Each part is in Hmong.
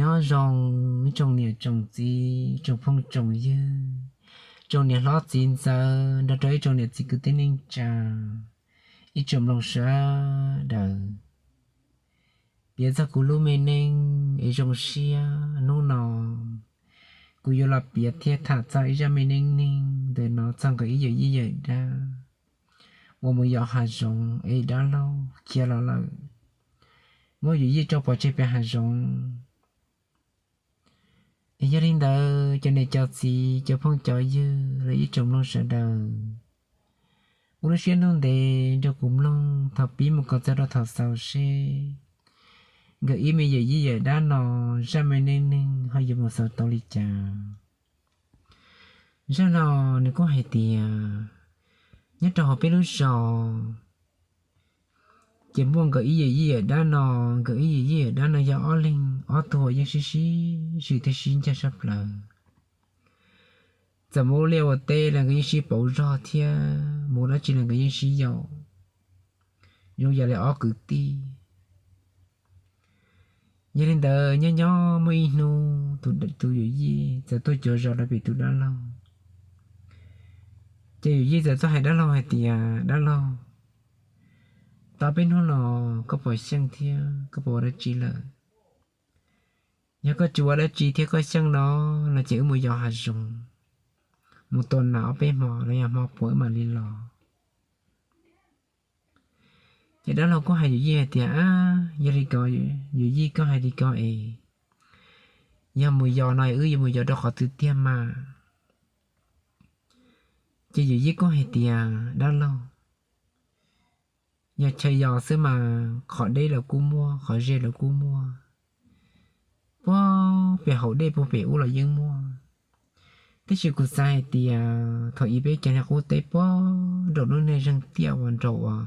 Nyob zoo ib tsoom niam tsoom txiv, tsoom phooj tsoom ywg, tsoom niam hlob txiv ntxawm nrog rau ib tsoom niam txiv kwv tij neej tsa, ib tsoom mloog sawv daws. Piav txog kuv lub me neej es zoo siab hnub no kuv yuav los piav thiab tham txog ib zaj me neej neeg ntawm no txog nkawd ib yawm yij yawm dab uas mus yos hav zoov es dab laug khiav los lawm, muab yawm yij tso pov tseg pem hav zoov. Es yog li ntawd cov niam cov txiv cov phooj cov ywg los ib tsoom mloog sawv daws, ua lub siab ntuj ntev nrog kuv mloog thaum pib mus kom txog rau thaum xaus seb nkawd ib me yawm yij yawm dab no zaj me neej neeg ho yuav mus xaus tau li cas. Zaj no nws kuj hais tias nyob rau hauv peb lub zos ces muaj nkawd ib yawm yij yawm dab no, nkawd ib yawm yij yawm dab no yog ob leeg ob tug yeej sib sib swm thiab sib ncag sab plaws. Txawm mus ua liaj ua teb los nkawd yeej sib pauv zog thiab mus dab tsi los nkawd yeej sib yaum, zoo yam li ob kwv tij. Yog li ntawd nyob nyob muaj ib hnub tus yawm yij txawm tuaj cuag zos rau pem tus dab laug. Ces yawm yij txawm tuaj hais dab laug hais tias, Dab laug, tau peb hnub no koj puas xyeej thiab koj puas ua dab tsi lawm? Yog koj tsis ua dab tsi thiab koj xyeej no los ces wb mus yos hav zoov, mus tua nas ob peb hmo los yog hmo puav wb mam li los. Ces dab laug kuj hais yawm yij hais tias, Ab, yog li ko, yawm yij koj hais li ko es yog mus yos no wb yuav mus yos rau qhov twg tiag mas? Ces yawm yij kuj hais tias, Dab laug, yog chaw yos xwb mas qhov deb los kuj muaj, qhov ze los kuj muaj, puag pem hauv dej puag pem ub los yeej muaj. Tab sis kuv xav hais tias thaum ub peb cov niag qub teb puag nraum lub niag zeeg tiaj uas nraum uas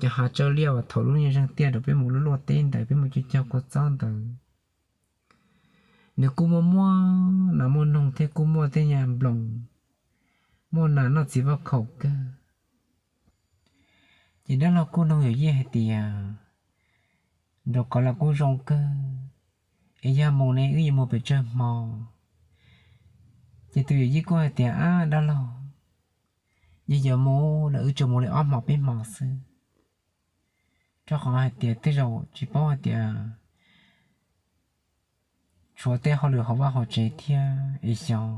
cov hav tsawb liaj uas thaum lub niag zeeg tiaj nraum peb mus luaj luaj teb ntawd peb mus cog cog kua txob ntawd, nws kuj muaj muaj nas muaj noog thiab kuj muaj tej nyuag nploos, muaj nas noj txiv vaj khaum kawg. Ces dab laug kuj noog yawm yij hais tias, Nraum ko los kuj zoo kawg, es yog mus ne wb yuav mus pes tsawg hmo? Ces tus yawm yij kuj hais tias, Ab dab laug, yog yuav mus los wb tsuas mus li ob hmo peb hmo xwb, rau qhov hais tias tej zaum tsis paub hais tias tshuav tej hauj lwm hauv vaj hauv tsev thiab es xyov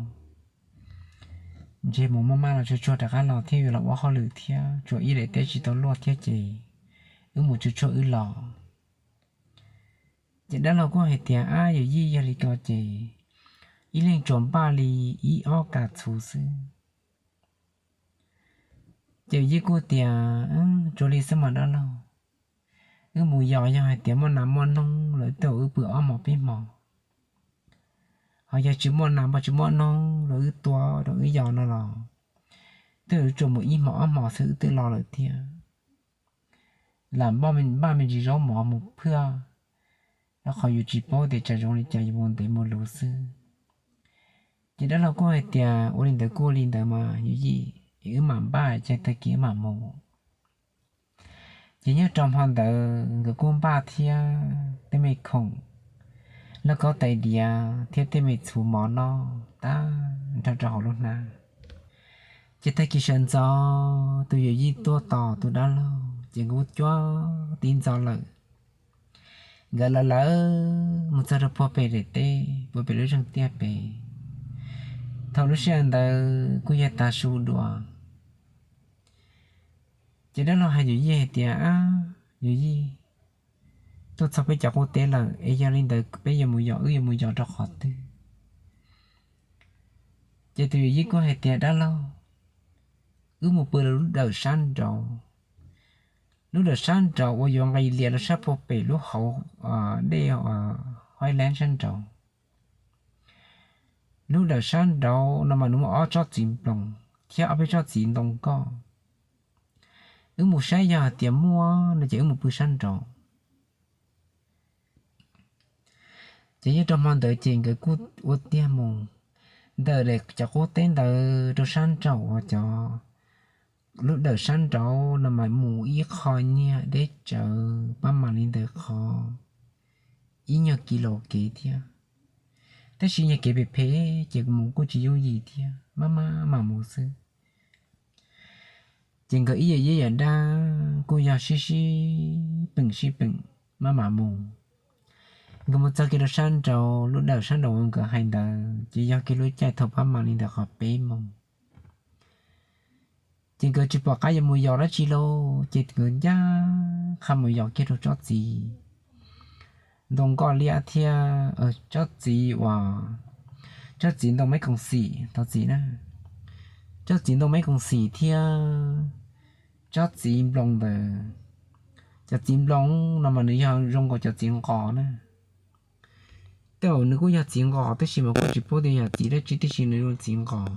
ntshe mus maj maj los tsuag tsuag rov qab los thiab yuav los ua hauj lwm thiab tsuas ib daim teb tsis tau luaj thiab ces wb mus tsuag tsuag wb los. Ces dab laug kuj hais tias, Ab yawm yij, yog li ko ces ib leeg tsuas npaj li ib ob kas txhuv xwb. Ces yawm yij kuj tias, Tsuas li xwb mas dab laug, wb mus yos yog hais tias muaj nas muaj noog los wb tuaj wb pw ob hmo peb hmo, ho yog tsis muaj nas tsis muaj noog los wb tua rau wb yos no los twb yuav tsuas mus ib hmo ob hmo xwb wb twb los lawm thiab. Lam npaj me ntsis zaub mov mus phaj, rau qhov yus tsis paub tias tsam zoo li cas yuav mus ntev mus luv xwb. Ces dab laug kuj hais tias, Ua li ntawd kuj ua li ntawd mas yawm yij, es wb mam npaj ces tag kis wb mam mus. Ces nyob rau hmo ntawd nkawd kuj npaj thiab tej me khoom, lauj kaub tais diav thiab tej me txhuv mov noj tag nrho rau hauv lub hnab. Ces tag kis sawv ntxov tus yawm yij tuaj tos tus dab laug ces nkawd kuj cuab tib ntxov lawm. Nkawd lawv lawv mus txog rau puag pem daim teb puag pem lub zeeg tiaj pem. Thaum lub sij hawm ntawd kuj yog tav su dua. Ces dab laug hais yawm yij hais tias, Ab yawm yij, tuaj txog peb cov qub teb lawm es yog li ntawd peb yuav mus yos, wb yuav mus yos rau qhov twg? Ces tus yawm yij kuj hais tias, Dab laug, wb mus pw lub dawm sab nraud, lub dawm sab nraud uas yuav nqis lias rau sab puag pem lub hauv dej Highland sab nraud. Lub dawm sab nraud no mas nws muaj ob tsob txiv nploos thiab ob peb tsob txiv ntoo nkoj. Wb mus saib yog hais tias muaj no ces wb mus pw sab nraud. Ces nyob rau hmo ntawd ces nkawd kuj ua tiag mus ntawm daim cov qub teb ntawd rau sab nraud uas cov lub dawm sab nraud no mas mus ib qho nyiag deb tsawv pab mam li ntawd qhov ib nyuag kis laus kev thiab. Tab sis yog kev phem phem ces mus kuj tsis yooj yim thiab, maj maj mam mus xwb. Ces nkawd ib yawm yij yawm dab kuj yog sib sib peem sib peem, maj mam mus. Nkawd mus txog kiag rau sab nraud, lub dawm sab nraud uas nkawd hais ntawd ces yog kiag lub caij thaum pab mam li ntawm qhov peb moos. Ces nkawd tsis pom qab yuav mus yos dab tsi lauj, ces nkawd ncaj qha mus yos kiag rau tsob txiv ntoo nkoj liab thiab, tsob txiv uas, tsob txiv ntoo meb koos xim, thov txim na, tsob txiv ntoo meb koos xim thiab tsob txiv nploos ntawd. Cov txiv nploos no mas nws yog zoo nkaus cov txiv nqos na. Tej zaum nws kuj yog txiv nqos tab sis mas kuj tsis paub tias yog txiv dab tsi, tiam sis nws zoo txiv nqos.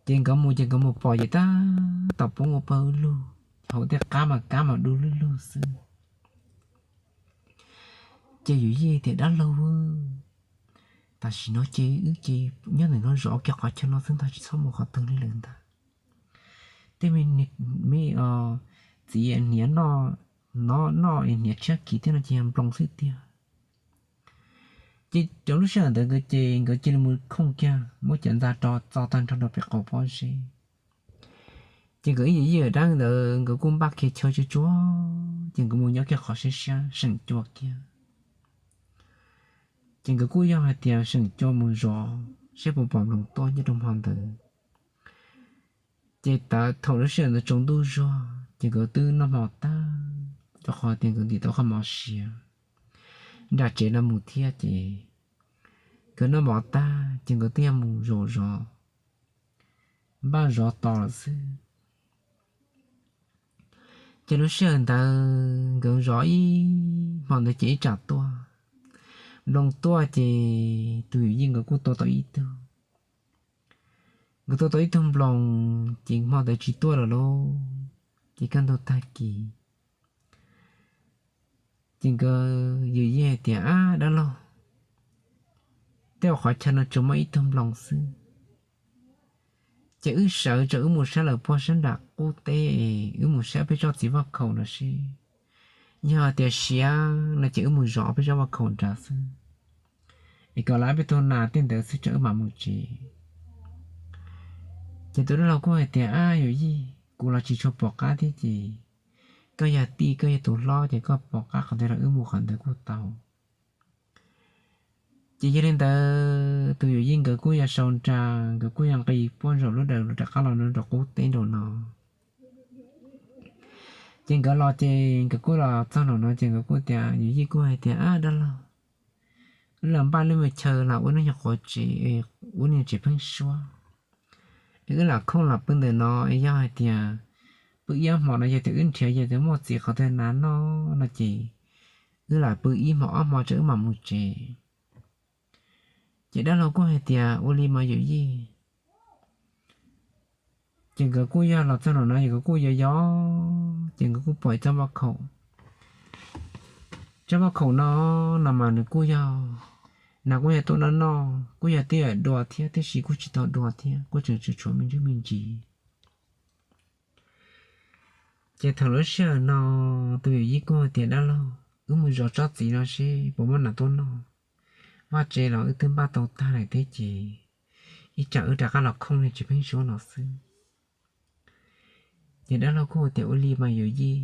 Ces nkawd mus ces nkawd mus pom ces tab tom poob ua pawg lug, hauv tej qab mas kab mas du lug lug xwb. Ces yawm yij tias, Dab laug, tam sim no ces wb ces nyob ntawm no zov kiag qhov chaw no xwb ntag, tsis txhob mus qhov twg li lawm ntag. Tej me txiv hniav noj, noj hniav tshiab kiv thiab no ces yog nploos xwb tiag. Ces rau lub sij hawm ntawd nkawd ces nkawd cia li mus khooj kiag, muab cov ntxa rau txo tag nrho rau pem qaum pob zeb. Ces nkawd ib yawm yij yawm dab ntawd nkawd kuj npaj kiag chaw tsuag tsuag, ces nkawd mus nyob kiag qhov siab siab seem cua kiag. Ces nkawd kuj yog hais tias seem cua mus zov saib puas pom nploos tuaj nyob rau hmo ntawd. Ces thaum lub sij hawm ntawd tsaus ntuj zuag ces nkawd twb noj hmo tag, rau qhov tias nkawd ntim tau qhov mov siav nram tsev no mus thiab ces nkawd noj mov tag ces nkawd twb yog mus zaum zov, npaj zov tos lawm xwb. Ces lub sij hawm ntawd nkawd zov ib hmo ntawd ces ib tsam tuaj, nploos tuaj ces tus yawm yij nkawd kuj tua tau ib tug. Nkawd tua tau ib tug nploos ces hmo ntawd tsis tuaj lawm lauj, ces kaj ntug tag kis. Ces nkawd yawm yij hais tias, Ab dab laug, tej uas qhov chaw no tsuas muaj ib tug nploos xwb, ces wb sawv tso wb mus saib lawm puag sab nram qub teb es wb mus saib peb tsob txiv vaj khaum no seb, yog tias siav no ces wb mus zov peb tsob vaj khaum nrad xwb, es kom lawv peb tug nas tej ntawd xwb tso wb mam mus tsev. Ces tus dab laug kuj hais tias, Ab yawm yij, kuv los tsis tshua pom qab thiab ces koj yog tij koj yog tus hlob ces koj pom qab qhov twg los wb mus qhov ntawd kuj tau. Ces yog li ntawd tus yawm yij nkawd kuj yog sau nra, nkawd kuj yog nqis puag nraum lub dawm rov qab los rau qub teb nraum no. Ces nkawd los ces nkawd kuj los txog nraum no ces nkawd kuj tias, yawm yij kuj hais tias, Ab dab laug, wb los npaj lub me chaw los ua neej nyuag quav tsev, ua neej tsev pheeb suab, wb lam khooj los pw ntawm no es yog hais tias pw ib ob hmo no yog tias wb nrhiav yog tias muaj txiv qhov twg nas noj no ces wb lam pw ib hmo ob hmo tso wb mam mus tsev. Ces dab laug kuj hais tias, Ua li mas yawm yij. Ces nkawd kuj yog los txog nraum no ces nkawd kuj yog yog, ces nkawd kuj pom ib tsob vaj khaum. Tsob vaj khaum no, no mas nws kuj yog, nas kuj yog tuaj noj noj, kuj yog twb yog dua thiab tiam sis kuj tsis tau dua thiab, kuj tseem tshuav tshuav me ntsis me ntsis. Ces thaum lub sij hawm no tus yawm yij kuj hais tias, Dab laug, wb mus zov tsob txiv no seb puas muaj nas tuaj noj. Vaj tsev los wb twb npaj tau tag lawm thiab ces ib tsam wb rov qab los khooj neej tsev pheeb suab no xwb. Ces dab laug kuj hais tias, Ua li mas yawm yij.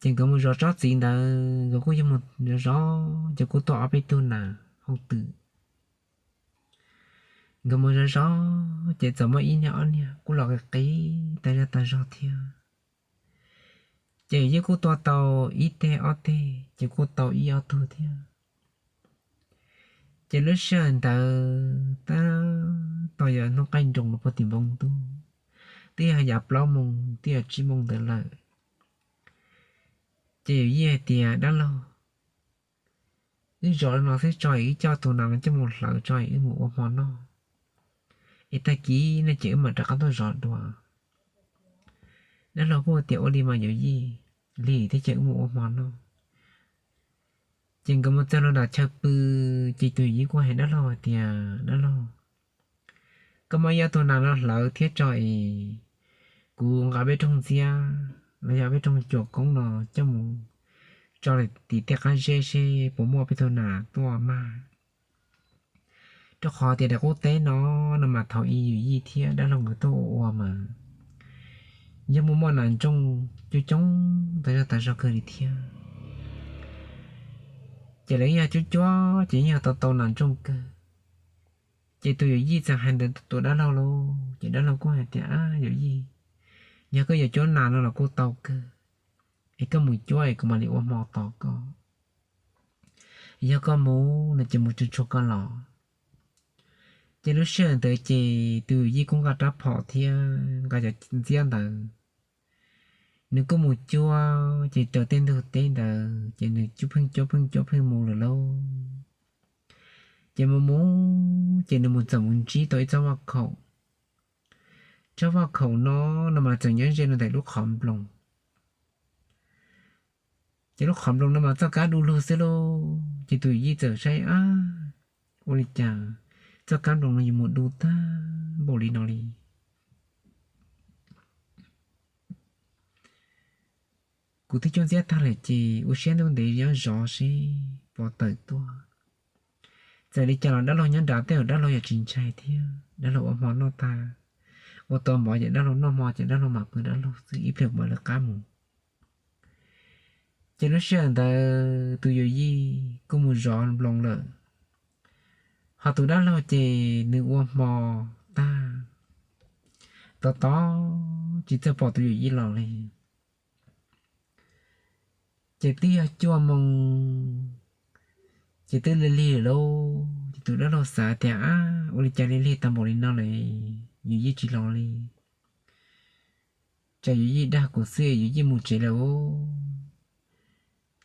Ces nkawd mus zov tsob txiv ntawd, nkawd kuj yog mus zov zov ces kuj tuaj ob peb tug nas hauj twm. Nkawd mus zov zov ces txawm muaj ib niag ob niag kuj los qis qis tag zaj tag zog thiab. Ces yawm yij kuj tua tau ib teg ob teg ces kuj tau ib ob tug thiab. Ces lub sij hawm ntawd tab tom yog hnub qaij nroos los puag tim npoo ntuj, twb yog yav plaub moos twb yog tsib moos ntawd lawm. Ces yawm yij hais tias, Dab laug, wb zov li no xwb tso es wb coj tus nas no coj mus hlawv tso es wb mus ua hmo noj, es tag kis no ces wb mam rov qab tuaj zov dua. Dab laug kuj tias, Ua li mas yawm yij, lig thiab ces wb mus ua hmo noj. Ces nkawd mus txog rau nram chaw pw, ces tus yawm yij kuj hais dab laug hais tias, Dab laug, koj muab ib ob tug nas no hlawv thiab tso es kuv nqa peb rooj ntxiab los yog peb rooj cuam koob no coj mus rau tim tej qab zeb seb puas muaj peb tug nas tuaj mag. Rau qhov tias daim qub teb no, no mas thaum ub yawm yij thiab dab laug nkawd tuaj ua ua mas yog muaj muaj nas ntsooj coob coob tas zog tas zog kawg li thiab. Ces lawv yog cuab cuab ces yeej yog tau tau nas ntsooj kawg. Ces tus yawm yij txawm hais ntawd tus dab laug lauj, ces dab laug kuj hais tias, Ab yawm yij, yog koj yuav cuab nas no los kuj tau kawg, es koj mus cuab es kuv mam li ua hmo tos koj. Yog koj mus no ces mus tsuag tsuag koj los. Ces lub sij hawm ntawd ces tus yawm yij kuj nqa rab phom thiab nqa cov ntxiab ntawd, nws kuj mus cuab ces raws tej ntug teb ntawd ces nws cuab pheej cuab pheej cuab pheej mus lawm lauj. Ces mus mus ces nws mus txawm mus ntsib tau ib tsob vaj khaum. Tsob vaj khaum no, no mas txawm nyob ze rau ntawm lub qhov nploos. Ces lub qhov nploos no mas txoj kab du lug xwb lauj, ces tus yawm yij txawm saib, Ab, ua li cas txoj kab nploos no yuav mus du tag npaum li no li? Kuv twb cuab ntxiab tag lawm ces ua siab ntuj ntev nyob zov seb puas tawm tuaj. Txawm li cas los dab laug nyob nrad tej zaum dab laug yuav tsis ntshai thiab, dab laug ua hmo noj tag, ua tau mov ces dab laug noj hmo ces dab laug mam pw dab laug xwb, ib pliag mam lawv qab mus. Ces lub sij hawm ntawd tus yawm yij kuj mus zov nploos lawm, ho tus dab laug ces nws ua hmo tag, tos tos tsis txawj pom tus yawm yij los li. Ces twb yog cuaj moo, ces twb lig lig lawm lauj, ces tus dab laug xav tias, Ab, ua li cas lig lig tag npaum li no lawm, yawm yij tsis los li? Tsam yawm yij dag kuv xwb, yawm yij mus tsev lawm os.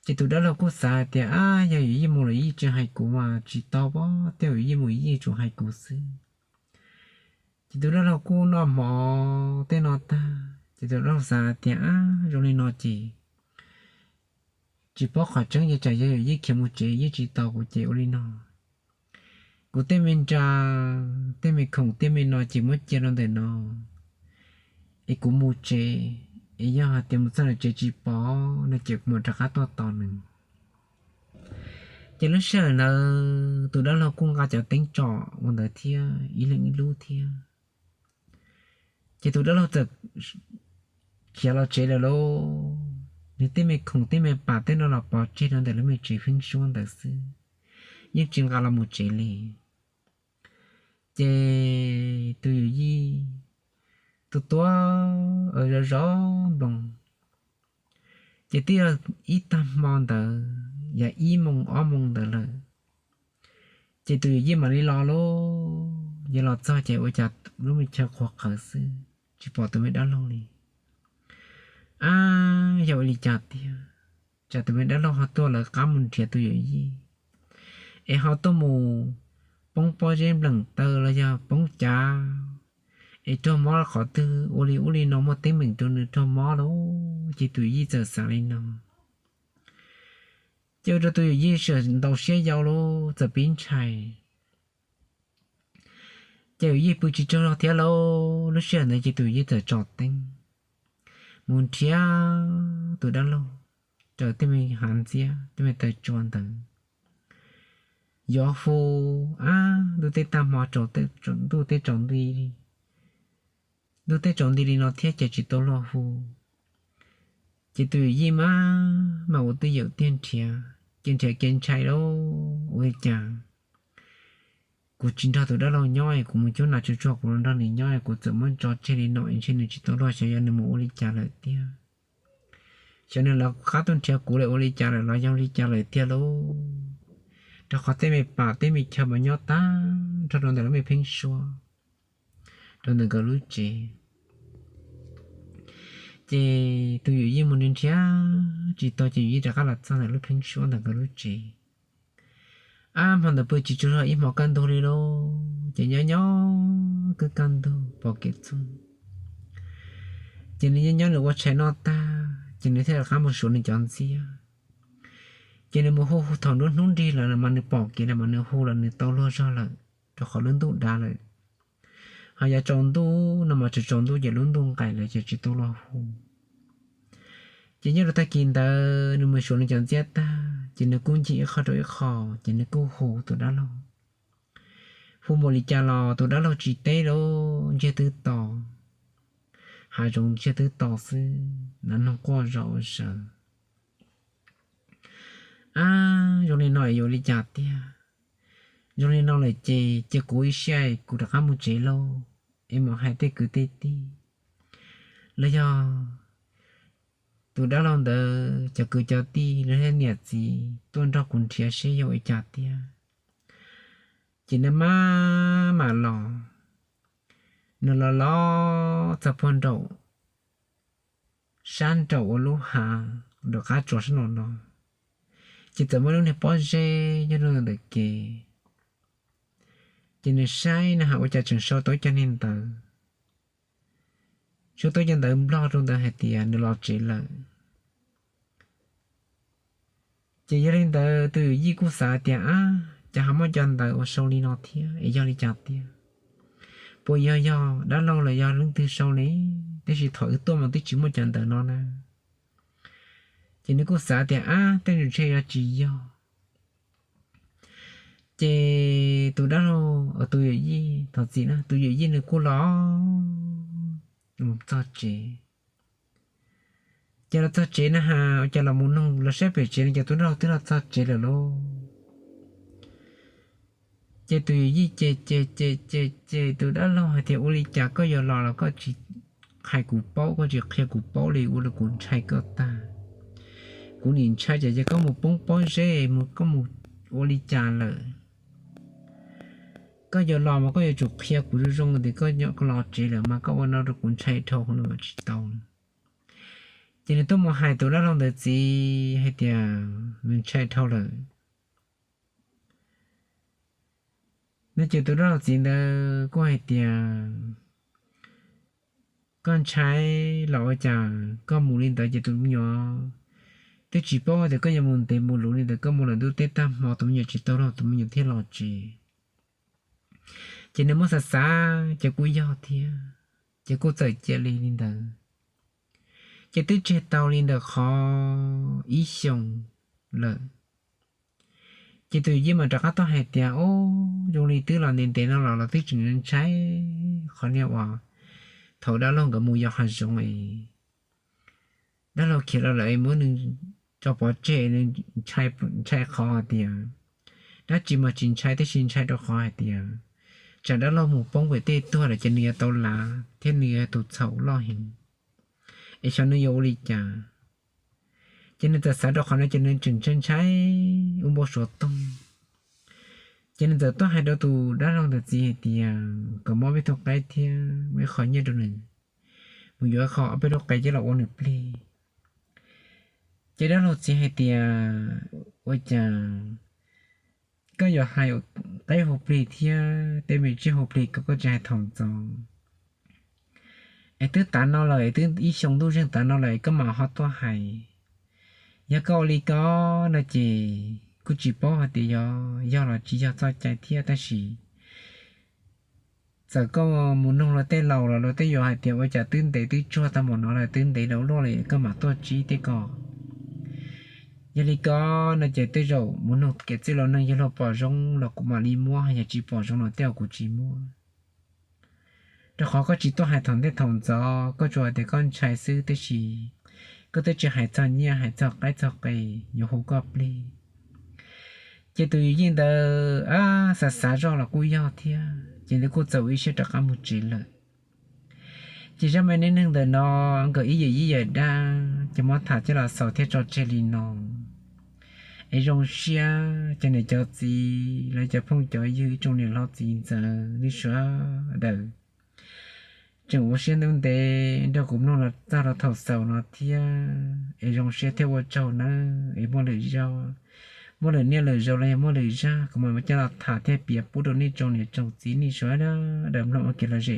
Ces tus dab laug kuj xav hais tias, Ab, yog yawm yij mus lawm yij tsis hais kuv mas tsis tau pob, tej zaum yawm yij mus yij tsuas hais kuv xwb. Ces tus dab laug kuj noj hmo tej no tag, ces tus dab laug xav hais tias, Ab, zoo li no ces tsis paub qhov tseeb ces tsam yog yawm yij khiav mus tsev yij tsis tos kuv ces ua li no, kuv tej me nra, tej me khoom tej me no ces muab cia rau ntawm no, es kuv mus tsev, es yog hais tias mus txog ntawm tsev tsis pom no ces kuv mam rov qab tuaj tos nws. Ces lub sij hawm ntawd tus dab laug kuj nqa cov teeb tsom ua ntawd thiab ib leeg ib lub thiab. Ces tus dab laug txawm khiav los tsev lawm lauj. Nws tej me khoom tej me pam tej no los pov tseg rau ntawm lub me tsev pheeb suab ntawd xwb, yeej tsis nqa los mus tsev li. Ces tus yawm yij tus tuaj zov zov nploos, ces twb yog ib tag hmo ntawd yog ib moos ob moos ntawd lawm. Ces tus yawm yij mam li los lauj, yog los txog ces ua cas lub me chaw qhuav qhawv xwb, tsis pom tus me dab laug li. Ab, yog ua li cas tiag? Tsam tus me dab laug ho tuaj lawv qab mus nrhiav tus yawm yij, es ho tuaj mus poob pob zeb npleem taw los yog poob cav, es raug mob qhov twg ua li ub li no muaj teeb meem rau nws raug mob lauj. Ces tus yawm yij txawm xav li no, ces ua rau tus yawm yij txawm ntaus siab yau lauj, txawm pib ntshai. Ces yawm yij pw tsis tsaug zog thiab lauj. Lub sij hawm ntawd ces tus yawm yij txawm tsom teeb mus nrhiav tus dab laug raws tej me hav ntxiab tej me taw tsua ntawd, yuav hu, ab, ntuj teb tag hmo, ntuj teb tsaus nti, ntuj teb tsaus nti li no thiab ces tsis tau luag hu. Ces tus yawm yij mas mas ua twj ywm tiag nrhiav, ces nrhiav kev ntshai lauj, ua li cas kuv tsis nrog tus dab laug nyob es kuv mus cuab nas tsuag tsuag kuv los nrog nws nyob es kuv txawm muab tso tseg li no es ntshe nws tsis tau luag, xyov yog nws mus ua li cas lawm tiag. Xyov nws lawv qab tuaj nrhiav kuv lawm ua li cas lawm los yog li cas lawm tiag lauj. Rau qhov tej me pam tej me chaw mas nyob tag nrho rau ntawm lub me pheeb suab, rau ntawm nkawd lub tsev. Ces tus yawm yij mus nrhiav tsis tau ces yawm yij rov qab los txog ntawm lub pheeb suab ntawm nkawd lub tsev. Ab, hmo ntawd pw tsis tsaug zog ib hmo kaj ntug li lauj, ces nyob nyob kaj kaj ntug pom kev txoog, ces nws nyob nyob nws ua tshais noj tag ces nws thiaj rov qab mus suav nws cov ntxiab. Ces nws mus hu hu thaum nruab hnub nrig lawm mas nws pom kev lawm mas nws hu los nws tau luag zog lawm, rau qhov lub ntuj dav lawm. Ho yav tsaus ntuj no mas tsaus tsaus ntuj ces lub ntuj nqaim lawm ces tsis tau luag hu. Ces nyob rau tag kis ntawd nws mus xyuas nws cov ntxiab tag ces nws kuj ncig ib qho rau ib qho, ces nws kuj hu tus dab laug. Hu npaum li cas los tus dab laug tsis teb lauj, ntsiag twb to, hav zoov ntsiag twb to xwb, nas noog quaj zom zaws. Ab, zoo li no yuav ua li cas tiag? Zoo li no lawm ces cia kuv ib siab kuv rov qab mus tsev lauj, es mam hais tej kwv tej tij los yog tus dab laug ntawd cov kwv cov tij los yog niam txiv tuaj nrog kuv nrhiav seb yog ua li cas tiag. Ces nws maj mam los, nws los los txog puag nraum sab nraum ua lub hav nraum qab tsuas sab nraum no, ces txawm muaj lub niag pob zeb nyob rau ntawm kev. Ces nws saib na has ua cas tseem sau tau ib co niag ntawv, sau tau ib co ntawv nplog rau ntawd hais tias nws los tsev lawm. Ces yog li ntawd tus yawm yij kuj xav tias, ab, cas ho muaj cov ntawv uas sau li no thiab es yog li cas tiag? Puas yog yog dab laug los yog leej twg sau ne? Tab sis thaum wb tuaj mas twb tsis muaj cov ntawv no na. Ces nws kuj xav tias, ab, tej zaum ntshe yuav tsis yog. Ces tus dab laug, tus yawm yij, thov txim na, tus yawm yij nws kuj los txog tsev. Ces los txog tsev na has ua cas los mus noog los saib pem tsev no ces tus dab laug twb los txog tsev lawm lauj. Ces tus yawm yij ces ces ces ces ces tus dab laug hais tias, ua li cas koj yuav los los koj tsis qhia kuv paub, koj tsis qhia kuv paub li, ua rau kuv ntshai koj tag. Kuv nim ntshai tsam ces koj mus poob pob zeb mus, koj mus ua li cas lawm. Koj yuav los mas koj yuav tsum qhia kuv zoo zoo tias koj nyob koj los tsev lawm mas koj ua no rau kuv ntshai dhau hwv tsis tau. Ces nws tuaj mus hais tus dab laug ntawd txiv hais tias nws ntshai dhau lawm. No ces tus dab laug txiv ntawd kuj hais tias, koj ntshai los ua cas koj mus li ntawd ces tus me nyuam twb tsis paub tias koj yuav mus ntev mus luv li ntawd, koj mus lawm ntuj teb tag hmo tus me nyuam tsis tau los tus me nyuam thiaj los tsev. Ces nws muab xav xav ces kuj yog thiab, ces kuj txawm cia li li ntawd. Ces twb tseg tau li ntawm qhov ib xyoos lawm. Ces tus yawm yij mas rov qab tuaj hais tias, o, zoo li twb los ntev ntev no los los twb tseem ntshai qhov niag uas thaum dab laug nkawd mus yos hav zoov es dab laug khiav los lawm es muab nws tso pov tseg, nws ntshai qhov hais tias dab tsi mas tsis ntshai, tab sis ntshai rau qhov hais tias tsam dab laug mus poob pem tej tuag lawm ces nws yuav tau lav thiab nws yuav tus txhaum loj heev, es xyov nws yuav ua li cas. Ces nws txawm xav rau qhov no ces nws tseem ntshai ntshai ua npau suav toog. Ces nws txawm tuaj hais rau tus dab laug ntawd txiv hais tias kom muab peb tug qaib thiab muab ib qho nyiaj rau nws, mus yuav ib qho ob peb lub qe coj los ua nws plig. Ces dab laug txiv hais tias, ua cas koj yuav hais qaib hu plig thiab tej me tsiaj hu plig ko koj tsis hais thaum ntxov, es twb tav no lawm es twb ib xyoo ntuj zeeg tav no lawm es koj mam ho tuaj hais. Yog koj ua li ko no ces kuj tsis paub hais tias yog, yog los tsis yog txoj cai thiab, tab sis txawm koj mus noog luag tej laus los luag tej yuav hais tias ua cas twb ntev twb tsuag tag npaum no lawm, twb ntev dau luaj lawm koj mam tuaj tsib tej ko. Yog li ko no ces tej zaum mus noog kev txwj laus neeg yog luag pom zoo los kuv mam li muab, yog tsis pom zoo los tej zaum kuv tsis muab. Rau qhov koj tsis tuaj hais thaum ntej thaum ntxov, koj tsuas hais tias koj ntshai xwb, tab sis koj twb tsis hais txog nyiaj hais txog qaib txog qe yuav hu koj plig. Ces tus yawm yij ntawd xav xav zoj los kuj yog thiab, ces nws kuj txawm ua ib siab rov qab mus tsev lawm. Ces zaj me neej neeg ntawm no nkawd ib yawm yij yawm dab ces muab tham coj los xaus thiab tso tseg li no. Es zoo siab cov niam cov txiv los cov phooj cov ywg ib tsoom niam hlob txiv ntxawm nej sawv daws tseem ua siab ntev ntev nrog kuv mloog los txog rau thaum xaus no thiab. Es zoo siab thiab ua tsaug nawb, es muaj lwm zaj, muaj lwm niaj lwm zaus los yog muaj lwm zaj kuv mam coj los tham thiab piav pub rau nej tsoom niam tsoom txiv nej sawv daws mloog ua kev lom zem.